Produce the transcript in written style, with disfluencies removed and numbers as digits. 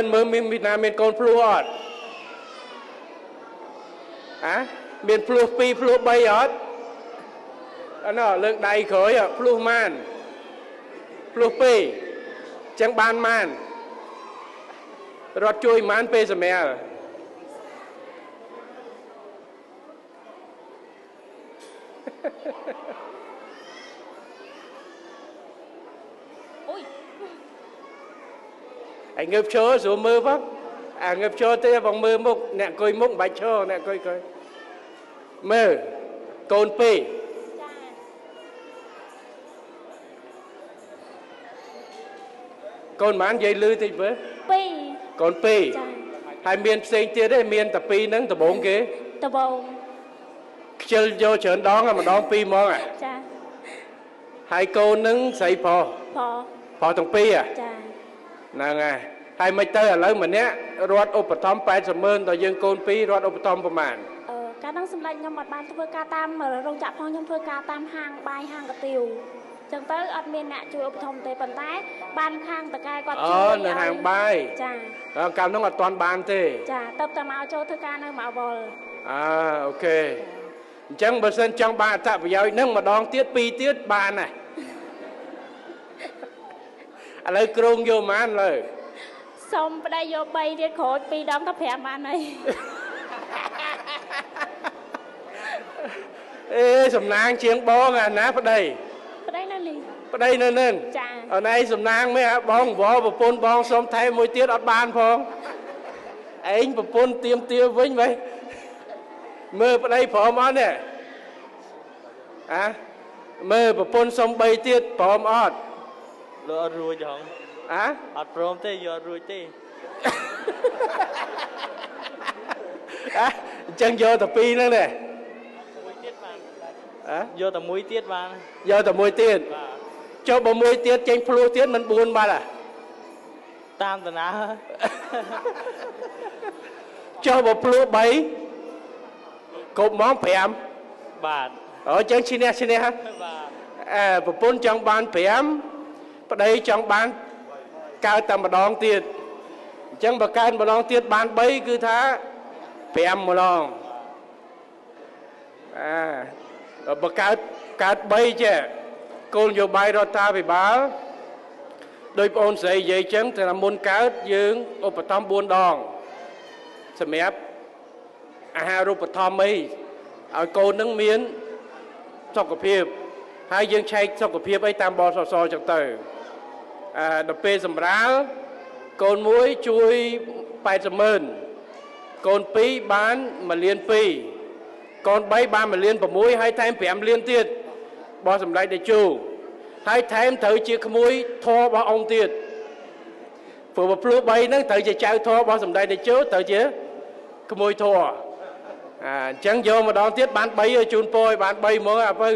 80000មើលមានណាមានកូនភ្លោះអត់អាមានភ្លោះ2ភ្លោះ3អត់អាណោះលើកដៃក្រោយភ្លោះម៉ានភ្លោះ2ចឹងបានម៉ានរត់ជួយម៉ានពេលសម្រាលអូយឯងងើបឈរស្រួលមើលផងអាងើបឈរទេបងមើលមុខអ្នកអង្គុយមុខមិនបាច់ឈរអ្នកអង្គុយក្រោយមើលកូន2ចាកូនម៉ាននិយាយលឺតិចមើល2កូន2ចាហើយមានផ្សេងទៀតទេមានតែ2ហ្នឹងដំបងគេដំបងខ្ជិលយកច្រើនដងម្ដង2ហ្មងចាហើយកូនហ្នឹងស្រីប្រុសប្រុសទាំងពីរចាហ្នឹងហើយហើយមិនទៅឥឡូវម្នាក់រត់ឧបត្ថម្ភ800,000ដល់យើងកូន2រត់ឧបត្ថម្ភប្រមាណកាលហ្នឹងសម្ដេចខ្ញុំអត់បានធ្វើការតាមរោងចក្រផងខ្ញុំធ្វើការតាមហាងបាយហាងកាទៀវចឹងទៅអត់មានអ្នកជួយឧបត្ថម្ភទេប៉ុន្តែបានខាងតកែគាត់ជួយនៅហាងបាយចាកាលហ្នឹងអត់ទាន់បានទេចាទៅតែមកចូលធ្វើការនៅមកវល់អូខេអញ្ចឹងបើសិនចង់បានអត្ថប្រយោជន៍ហ្នឹងម្ដងទៀតពីរទៀតបានណាឥឡូវគ្រោងយកប៉ុន្មានលើសុំប្តីយក3ទៀតក្រោយ2ដងទៅ5បានហើយអេសំណាងជាងបងអាណាប្តីប្តីនៅនេះប្តីនៅនឹងចាអូនឯងសំណាងមែនអាបងវល់ប្រពន្ធបងសុំថែមមួយទៀតអត់បានផងឯងប្រពន្ធទៀមទាវិញវិញមើលប្តីព្រមអត់នេះអាមើលប្រពន្ធសុំ3ទៀតព្រមអត់លោកអត់រួចហងអាអត់ព្រមទេយកអត់រួចទេអាអញ្ចឹងយកតែ2ហ្នឹងទេមួយទៀតបានអាយកតែមួយទៀតបានយកតែមួយទៀតចុះបើមួយទៀតចេញភ្លោះទៀតមិន4បាត់អាតាមតាណាចុះបើភ្លោះ3គ្រប់ហ្មង5បាទអូអញ្ចឹងឈ្នះឈ្នះបាទអើប្រពន្ធចង់បាន5ប្តីចង់បានកើតតែម្ដងទៀតអញ្ចឹងបើកើតម្ដងទៀតបាន3គឺថា5ម្ដងអាបើកើត3ចេះគោលនយោបាយរដ្ឋាភិបាលដោយបងអូនស្រីនិយាយចឹងថាមុនកើតយើងឧបត្ថម្ភ4ដងសម្រាប់អាហារូបត្ថម្ភអីឲ្យកូននឹងមានសុខភាពហើយយើងឆែកសុខភាពអីតាមបសសចឹងទៅដល់ពេលសម្រាលកូនមួយជួយ800,000កូន2បាន1.2 លានកូន3បាន1.6 លានហើយថែម5លានទៀតរបស់សម្ដេចតេជោហើយថែមត្រូវជាក្មួយធររបស់អង្គទៀតព្រោះភ្លោះ3ហ្នឹងត្រូវជាចៅធររបស់សម្ដេចតេជោត្រូវជាក្មួយធរអញ្ចឹងយកម្ដងទៀតបាន3ឲ្យជូនពរឲ្យបាន3ហ្មងអាពៅ